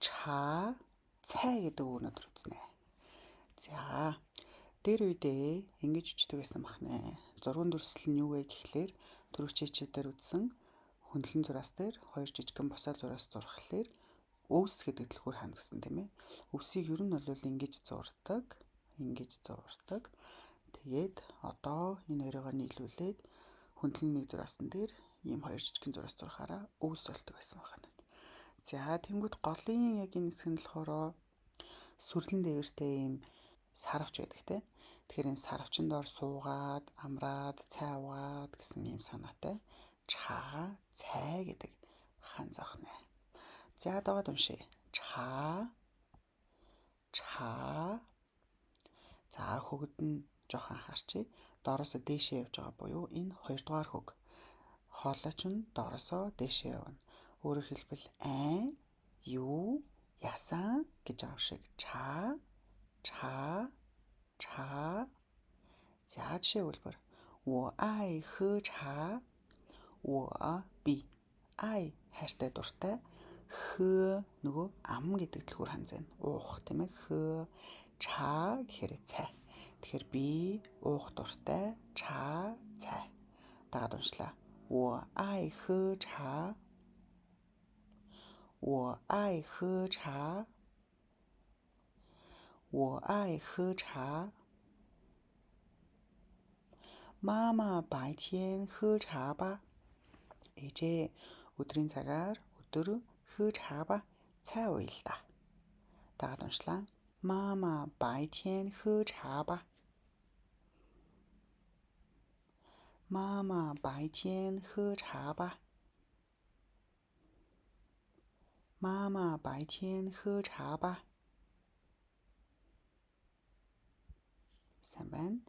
Ча, цай гэдэг үг өнөөдөр үзнэ. За, дээр үедээ ингэж өчтдөг байсан бахнэ. Зурган дүрслэл нь юу вэ гэхлээр түрүүч хичээл дээр үзсэн хөндлөн зураас дээр хоёр жижигхэн босоо зураас зурхлаар өвс гэдэг түлхүүр хана гэсэн, тийм ээ. Өвсийг ер нь бол ингэж зурдаг, ингэж зурдаг. Тэгээд одоо энэ хоёроо нийлүүлээд хөндлөн нэг зураасан дээр ийм хоёр жижигхэн зураас зурхаараа өвс болдог байсан байна. За, тэнгүүд голын яг энэ хэсэг нь болохоор сүрлэн дээвэртэй ийм сарвч байдаг те. Тэгэхээр энэ сарвчин доор суугаад, амраад, цай уугаад гэсэн ийм санаатай чаа, цай гэдэг хан зохнэ. За, дагаад уншъя. Чаа, чаа. За, хөгд нь жоохон анхаарчий. Доороосоо дээшээ явж байгаа буюу энэ хоёрдугаар хөг. Хоолой ч нь доороосоо дээшээ явна. Өөрөөр хэлбэл айн, юу, ясан гэж байгаа юм шиг. Чаа, чаа, чаа. За, жишээ өгүүлбэр. 我爱喝茶. 我 би 爱 хайртай, дуртай, 喝 нөгөө ам гэдэг түлхүүр ханз байна. Уух, тийм ээ. 喝茶 гэхээр цай. Тэгэхээр би уух дуртай, 茶 цай. Дагаад уншлаа. 我爱喝茶。我爱喝茶。我爱喝茶。妈妈白天喝茶吧。Ээжээ, өдрийн цагаар өдөр 喝茶吧 цай ууя л да. Дагаад уншлаа. 妈妈白天喝茶吧。妈妈白天喝茶吧。妈妈白天喝茶吧。Сайн байна.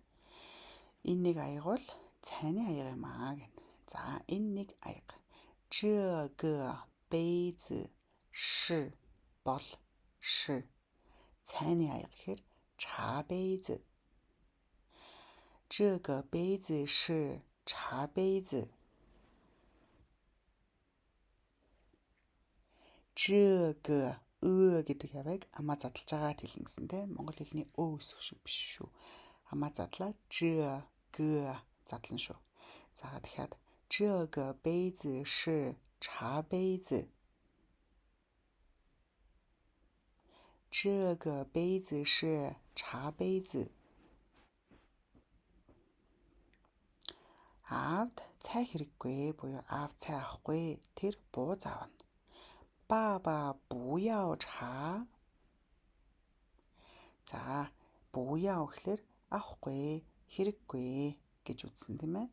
Энэ нэг аяга бол цайны аяга юм аа гэнэ. За, энэ нэг аяга. 这个杯子是 бол 是 цайны аяга гэхээр 茶杯子。这个杯子是茶杯子。这个 өө гэдэг хавайг амаа задлж байгаа хэлнэ гэсэн, тийм. Монгол хэлний өө үсэг шиг биш шүү. Амаа задлаа ж г задлана шүү. За, дахиад 这个杯子是茶杯子。这个杯子是茶杯子。 Аавд цай хэрэггүй буюу аав цай авахгүй, тэр бууз авна. 爸爸不要茶. За, 不要 гэхлээр авахгүй, хэрэггүй гэж үзсэн, тийм ээ.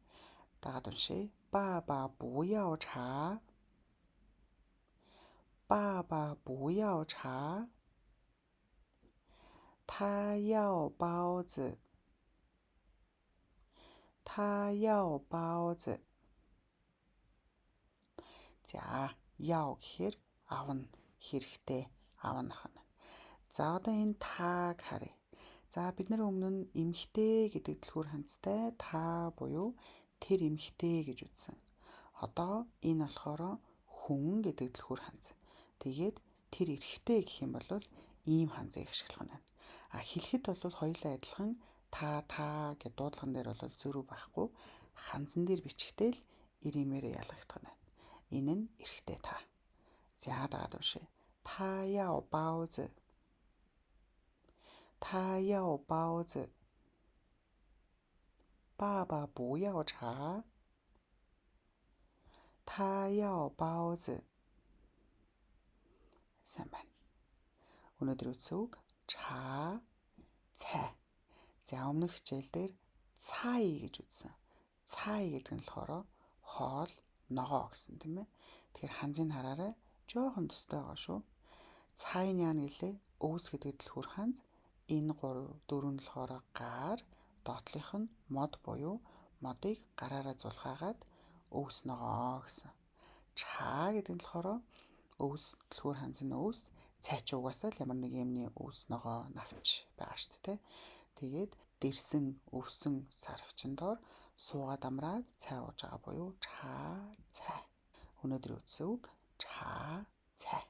Дагаад уншъя. 爸爸不要茶。爸爸不要茶。他要包子。他要包子。За, 要 гэхээр авна, хэрэгтэй, авна хана. За, одоо энэ тааг харъя. За, бид нар өмнө нь эмэгтэй гэдэг түлхүүр ханзтай та буюу тэр эмэгтэй гэж үзсэн. Одоо энэ болохоор хүн гэдэг түлхүүр ханз. Тэгээд тэр эрэгтэй гэх юм бол ийм ханзыг ашиглах нь байна. А хэлэхэд бол хоёулаа адилхан та та гэдэг дуудлаган дээр бол зөрүү байхгүй, ханзан дээр бичгтэл иримээрээ ялгагдах нь байна. Энэ нь эрэгтэй та. За, дагаад уншъя. 他要包子。他要包子。爸爸不要茶。他要包子。Сайн байна. Өнөөдөр үзсэн үг 茶 цай. За, өмнөх хичээл дээр 菜 гэж үзсэн. 菜 гэдэг нь болохоор хоол, ногоо гэсэн, тийм ээ. Тэгэхээр ханзыг хараарай. Жоохон төстэй байгаа шүү. 菜 нь яана гэлээ? Өвс гэдэг түлхүүр ханз. Энэ 3 4 нь болохоор гар, доотлих нь мод буюу модыг гараараа зулгаагаад өвс ногоо гэсэн. 茶 гэдэг нь болохоор өвс түлхүүр ханз нь өвс, цай ч угаасаа л ямар нэг юмны өвс ногоо навч байгаа шүү дээ. Тэгээд дэрсэн өвсөн сарвчин доор суугаад амраад цай ууж байгаа буюу 茶 цай. Өнөөдөр үзсэн үг 茶 цай.